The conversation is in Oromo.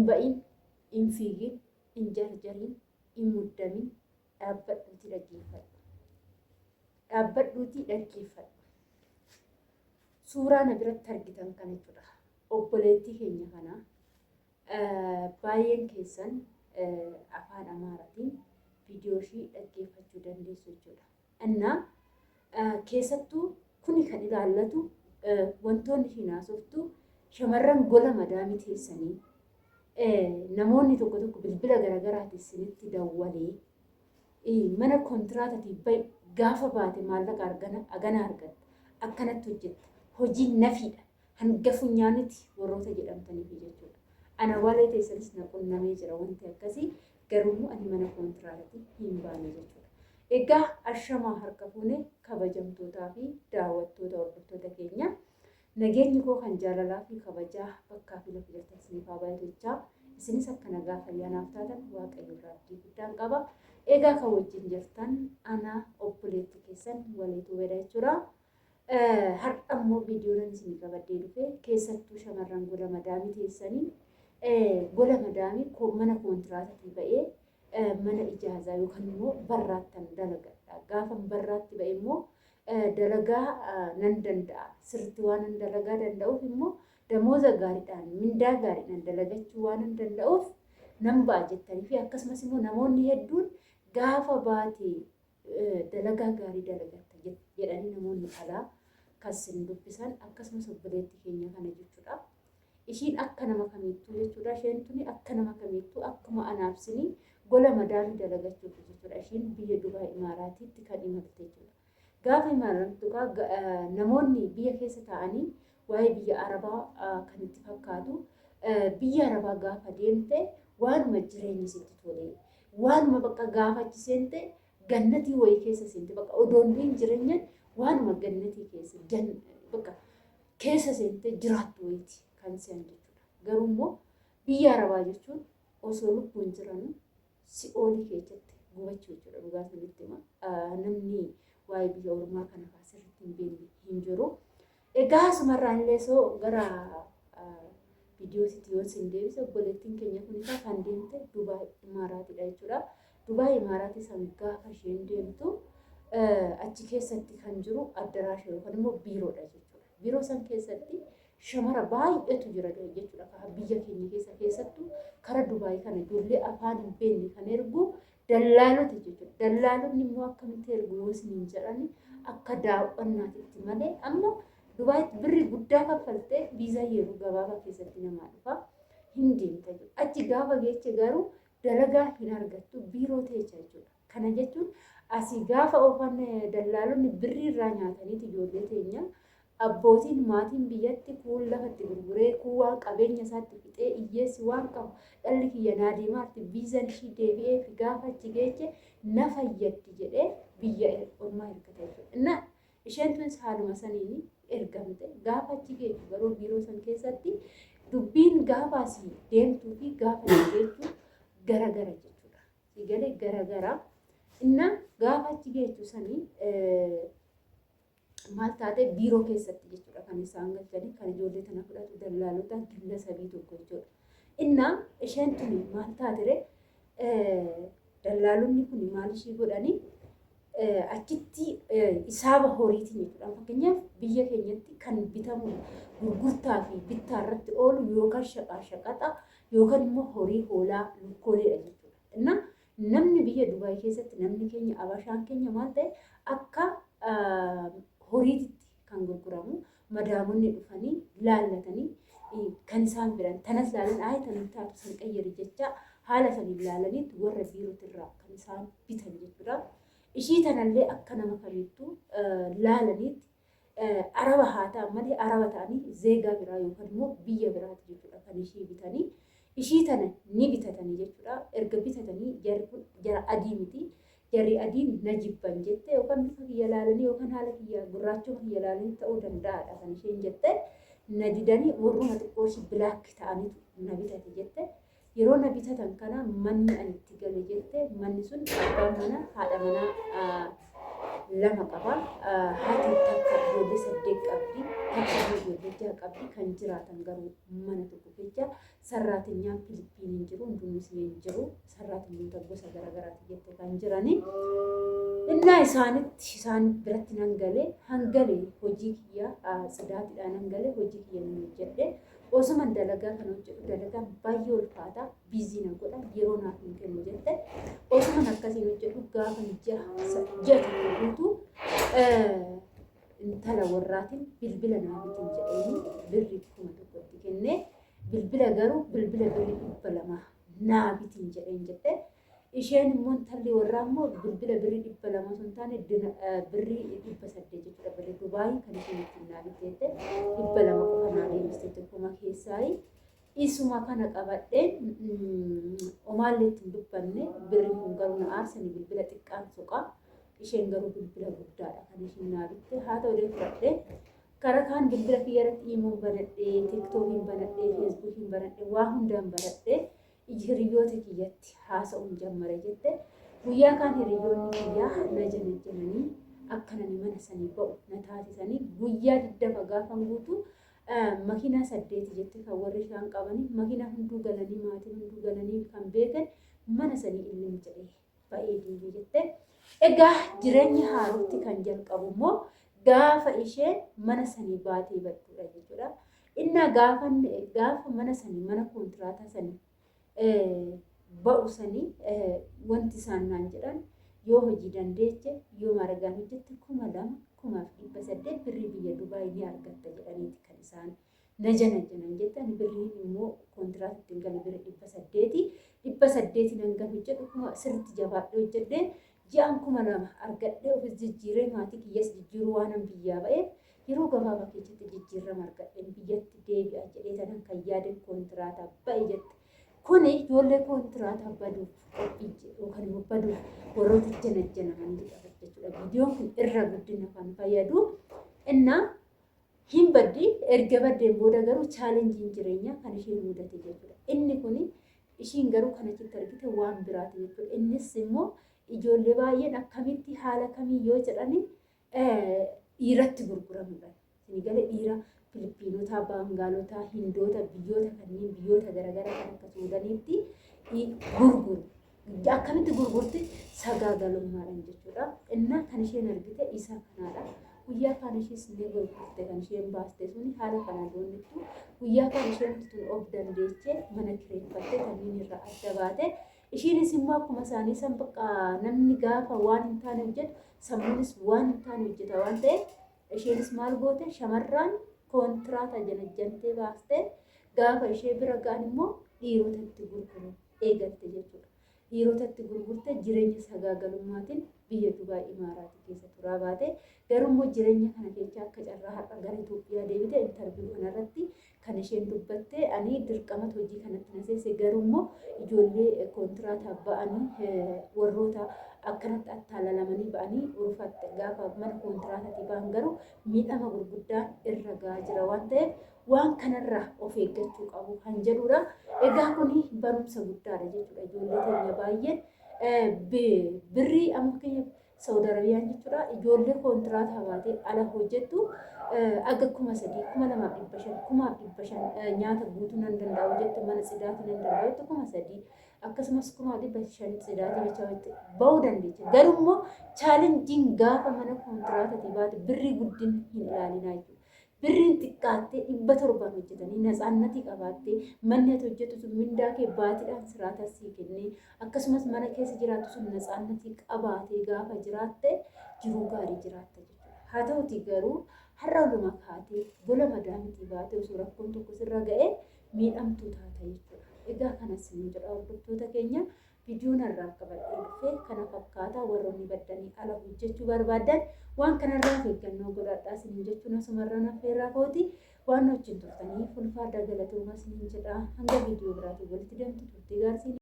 Hin ba'in, hin fiigin, hin jarjarin, hin muddamin, dhaabbadhuutii dhaggeeffadhu. Dhaabbadhuutii dhaggeeffadhu. Suuraa na biratti argitan kana jechuudha. Obboleettii keenya kana baay'een keessan afaan Amaaraatiin viidiyoo ishii dhaggeeffachuu dandeessu jechuudha. Innaa keessattuu kuni kan ilaallatu wantoonni ishiin haasoftu shamarran gola madaamii teessanii namoonni tokko tokko bilbila garaagaraatiin isinitti dawwalee mana kontiraatatii ba'i gaafa baate maallaqa argana agana argatta akkanatti hojjetta hojiin nafiidha hanga funyaaniti warroota jedhamtaniif jechuudha. Ana walee teessanis na qunnamee jira wanti akkasii garuummoo ani mana kontiraatati hin baane jechuudha. Egaa ashamaa harka fuune kabajamtootaa fi daawwattoota hordoftoota keenya nageenyi koo kan jaalalaa fi kabajaa bakkaa fi lafa jirtan isiniif haa baay'atu jechaa isinis akka nagaa fayyaa naaf taatan waaqayyo irraa abdii guddaan qaba. Egaa kan wajjin jirtan ana obboleettii keessan waliituu beda jechuudha. Har'a immoo viidiyoonan isinii qabadhee dhufe keessattuu shamarran gola madaamii teessanii gola madaamii mana kontiraatatii ba'ee mana ijaazaa yookaan immoo barraattan dalagadha. Gaafan barraatti ba'e immoo dalagaa nan danda'a. Sirriitti waanan dalagaa danda'uuf immoo damooza gaariidhaan mindaa gaariidhaan dalagachuu waanan danda'uuf nan ba'a jettanii fi akkasumas immoo namoonni hedduun gaafa baate dalagaa gaarii dalagatta jedhanii namoonni alaa kan sin dubbisan akkasumas obboleettii keenya kana jechuudha. Ishiin akka nama kamiittuu jechuudha. Isheen tuni akka nama kamiittuu akkuma anaaf sinii gola madaamii dalagachuuf jechuudha. Ishiin biyya Dubaay Imaaraatiitti kan imalte jechuudha. Gaafa imalamtu namoonni biyya keessa taa'anii waa'ee biyya Arabaa kan itti fakkaatu biyya Arabaa gaafa deemte waanuma jireenyi sitti tolee waanuma bakka gaafa achi seente gannatii wayii keessa seente bakka odoon hin jireenyan waanuma gannatii keessa bakka keessa seente jiraattu wayiiti kan se'an jechuudha. Garuu immoo biyya Arabaa jechuun osoo lubbuun jiranuu si'oolii keessatti gubachuu jechuudha dhugaa sanitti hima. Namni waa'ee biyya ormaa kana fa'aa sirriitti hin beekne hin jiru. Egaa asumarraan illee soo gara viidiyootitti yoo isin deebise obboleettiin keenya kun isaa kan deemte Dubaay Imaaraatidha jechuudha. Dubaay Imaaraatii san gaafa isheen deemtu achi keessatti kan jiru addaraasha yookaan immoo biiroodha jechuudha. Biiroo san keessatti shamara baay'eetu jira jechuudha. Karaa biyya keenya keessa keessattuu kara Dubaay kana ijoollee afaan hin beekne kan ergu dallaalota jechuudha. Dallaalonni immoo akkamitti ergu yoo isiniin jedhani akka daawwannaatitti malee amma Dubaayitti birrii guddaa kaffaltee viizaa yeroo gabaabaa keessatti namaa dhufa hin deemta jechuudha. Achi gaafa geeche garuu dalagaa hin argattu biiroo teecha jechuudha. Kana jechuun asii gaafa oofan dallaalonni birrii irraa nyaataniiti ijoollee teenya Abbootiin maatiin biyyatti kuun lafa itti gurguree, kuun waan qabeenya isaa itti fixee, iyyeessi waan qabu dhalli kiyya naa deemaarti viizan ishii deebi'eefi gaafa achi geeche na fayyaddi jedhee biyya ormaa ergata jechuudha. Inna isheen tunis haaluma saniin ergamte gaafa achi geechu garuu biiroo san keessatti dubbiin gaafa asii deemtuu fi gaafa achi geechu gara gara jechuudha. Si galee gara gara. Inna gaafa achi geechu sanii maal taate biiroo keessatti jechuudha kan isaan galchanii kan ijoollee tana fudhatu dallaalota gilla sabii tokko jechuudha. Inna isheen tuni maal taatire dallaalonni kun maal ishii godhanii achitti isaaba horiitiin jechuudha. Fakkeenyaaf biyya keenyatti kan bitamu gurgurtaa fi bittaa irratti oolu yookaan shaqaa shaqaxa yookaan immoo horii hoolaa lukkooleedha jechuudha. Inna Namni biyya Dubaay keessatti namni keenya abashaan keenya maal ta'e akka horiititti kan gurguramu madaamonni dhufanii laallatanii kan isaan biran tanas laalan ayi tanan taatu san qayyari jecha haala saniin laalaniitti warra biirootirraa kan isaan bitan jechuudha. Ishii tanallee akka nama kamiittuu laalaniitti Araba haa ta'an malee Araba ta'anii zeegaa biraa yookaan immoo biyya biraati jechuudha kan ishii bitanii. Ishii tana ni bitatanii jechuudha. Erga bitatanii jarri kun jara adii miti. Jarri adiin na jibban jette yookaan bifa kiyya laalanii yookaan haala kiyya gurraachuma kiyya laalanii ta'uu danda'aadha kan isheen jette. Na didanii warruma xiqqoo ishii bilaak ta'anitu na bitate jette. Yeroo na bitatan kana manni ani itti gale jette manni sun abbaan mana haadha manaa lama qaba. Haati takka ijoollee 8 qabdi. Takka immoo ijoollee 6 qabdi. Kan jiraatan garuu mana tokko keessa. Sarraatinyaan Filiippiin hin jiru, Indunuusiyaan hin jiru. Sarraatinyoota gosa garaagaraati jette kan jirani. Innaa isaanitti isaan biratti nan gale hangale hojii kiyya tsidaatidhaan nan gale hojii kiyya nan hojjedhe. Osuman dalagaa kana hojjedhu dalagaan baay'ee ulfaata biizii na godha yeroo naaf hin kennu jette. Osuman akkasiin hojjedhu gaafa ji'a tokko guutuu intala warraatiin bilbila naa bitin jedheeni birrii 1000 itti kennee bilbila garuu bilbila birrii 200 naa bitin jedheen jette. Isheen immoo intalli warraa immoo bilbila birrii 200 osoo hin taane birrii 800 jechuudha. Birrii Dubaayii kan isheen ittiin naa bitte jette 200 qofa naa deebiste jette kuma keessaayi. Isuma kana qabadheen omaallee ittiin dubbanne birriin kun garuu na aarsani bilbila xiqqaan soqaa. Isheen garuu bilbila guddaadha kan isheen naa bitte. Haa ta'u illee fudhadhee karaa kaan bilbila kiyya irratti iimoon banadhee, tiktookiin banadhee, feesbuukiin banadhee, waa hundaan banadhee hiriyoota kiyyatti haasa'uun jammare jette. Guyyaa kaan hiriyoonni kiyyaa na janajjananii akka nani mana sanii ba'u na taasisanii guyyaa 20 gaafan guutu makiinaa 8 jette kan warri isaan qabanii makiinaa hunduu galanii maatiin hunduu galanii kan beekan mana sanii illim jedhee ba'ee deeme jette. Egaa jireenyi haarofti kan jalqabu immoo gaafa isheen mana sanii baatee badduudha jechuudha. Innaa gaafa gaafa mana sanii mana koontiraataa sanii ba'u sanii wanti isaan naan jedhan yoo hojii dandeeche yoo maragaan hojjette 2000 1800 birrii biyya Dubaay ni argatta jedhaniiti kan isaan na janajjanan jette. Ani birriin immoo kontiraata ittiin gale birri 800 800 hangan hojjedhu kuma sirriitti jabaadhee hojjedhee ji'aan 2000 argadhee ofis jijjiiree maatii kiyyas jijjiiruu waanan biyyaa ba'eef yeroo gabaabaa keessatti jijjiirama argadheen biyyatti deebi'a jedhee tanan kan yaaden kontiraata ba'e jette. Kuni ijoollee kontiraata baduuf qophii yookaan immoo baduuf warroota janajjanamanii jedhama jechuudha. Viidiyoon kun irra guddina kan fayyadu innaa hin baddi erga baddeen booda garuu chaalenjiin jireenyaa kan ishee mudate jechuudha. Inni kun ishiin garuu kan achitti argite waan biraati jechuudha. Innis immoo ijoollee baay'een akkamitti haala kamii yoo jedhani dhiiratti gurguramuudhaan. Isin gale dhiira Filipiinotaa, Baangaalotaa, Hindoota, biyyoota kanneen biyyoota garaagaraa kan akka Suudaaniitti gurguru. Akkamitti gurgurti? Sagaagalummaadhaan jechuudha. Innaa kan isheen argite isa kanaadha. Guyyaa kaan ishees ni gurgurte kan isheen baaste suni haala kanaan doonnittu. Guyyaa kaan isheen tun of dandeechee mana kireeffatte kanneen irraa adda baate. Ishiinis immoo akkuma isaanii san bakka namni gaafa waan hin taane hojjetu sammuunis waan hin taane hojjeta waan ta'eef isheenis maal goote shamarraan kontiraata janajjantee baastee gaafa ishee bira ga'an immoo dhiirota itti gurguru eegalte jechuudha. Dhiirota itti gurgurte jireenya sagaagalummaatiin biyya Dubaay Imaaraatii keessa turaa baate. Garuu immoo jireenya kana keessa akka carraa har'a gara Itoophiyaa deebite intarviiyuu kanarratti kan isheen dubbatte ani dirqamatu hojii kanatti na seesse garuu immoo ijoollee kontiraataaf ba'anii warroota akkanatti attaallalamanii ba'anii urufatte gaafa mana kontiraataatii ba'an garuu miidhama gurguddaan irra ga'aa jira waan ta'eef waan kanarraa of eeggachuu qabu kan jedhudha. Egaa kuni barumsa guddaadha jechuudha ijoollee teenya baay'een birrii amma fakkeenyaaf Saudi Arabiyaan jechuudha ijoollee koontiraataa baatee ala hojjettu aga 3000 2500 1500 nyaata guutuu nan danda'u jette mana tsidaatii nan danda'u jette 3000 akkasumas 1500 tsidaatii jecha jette ba'uu dandeecha. Garuu immoo chaalenjiin gaafa mana kontiraataatii baate birrii guddin hin ilaalinaa jechuudha. Birriin xiqqaattee 700n hojjetanii natsaannatii qabaattee manni ati hojjettu sun mindaa kee baatiidhaan siraataa sii kennee akkasumas mana keessa jiraattu sun natsaannatii qabaatee gaafa jiraatte jiruu gaarii jiraatta jechuudha. Haa ta'utii garuu har'a oluma kaatee gola madaamitii baatee osoo rakkoon tokko sirra ga'ee miidhamtuu taata jechuudha. Egaa kanas niin jedha hordoftoota keenya Viidiyoon har'aaf qabadhee dhufe kana fakkaata. Warroonni baddanii ala hojjechuu barbaaddan waan kanarraa of eeggannoo godhadhaa isiniin jechuun asumarraan affeerraa kooti. Waan wajjin turtaniif ulfaadhaa galatoomaa isiniin jedha. Hanga viidiyoo biraatiin walitti deemtu turtii gaarii.